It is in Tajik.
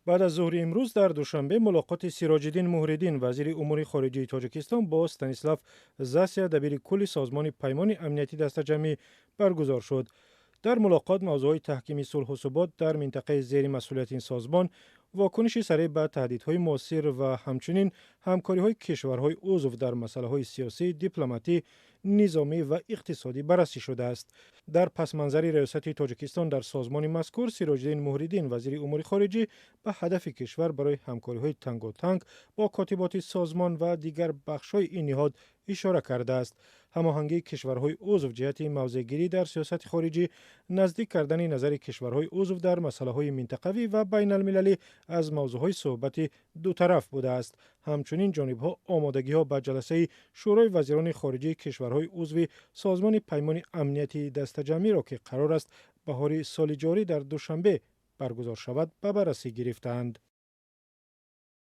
Баъд аз зуҳри имрӯз дар Душанбе мулоқоти Сироҷиддин Муҳриддин, вазири умури хориҷаи Тоҷикистон, бо Станислав Засия, дабири кулли Созмони Паймони Амнияти Дастаҷамъӣ, баргузор шуд. Дар мулоқот мавзӯъҳои таҳкими сулҳу субот дар минтақаи зери масъулияти ин созмон, вокуниши сареъ ба таҳдидҳои муосир ва ҳамчунин ҳамкориҳои кишварҳои узв дар масъалаҳои сиёсӣ, дипломатӣ, низомӣ ва иқтисодӣ баррасӣ шудааст. Дар пасманзари риёсати Тоҷикистон дар созмони мазкур, Сироҷиддин Муҳриддин, вазири умури хориҷӣ, ба ҳадафи кишвар барои ҳамкориҳои танготанг бо котиботи созмон ва дигар бахшҳои ин ниҳод ишора кардааст. Ҳамоҳангии кишварҳои узв ҷиҳати мавзеъгирӣ дар сиёсати хориҷӣ, наздик кардани назари кишварҳои узв дар масъалаҳои минтақавӣ ва байналмилалӣ аз мавзӯъҳои суҳбати дутараф будааст. Ҳамчунин ҷонибҳо омодагиҳо ба ҷаласаи Шӯрои вазирони хориҷии кишварҳои узви Созмони Паймони Амнияти Дастаҷамъиро, ки қарор аст баҳори соли ҷорӣ дар Душанбе баргузор шавад, ба баррасӣ гирифтаанд.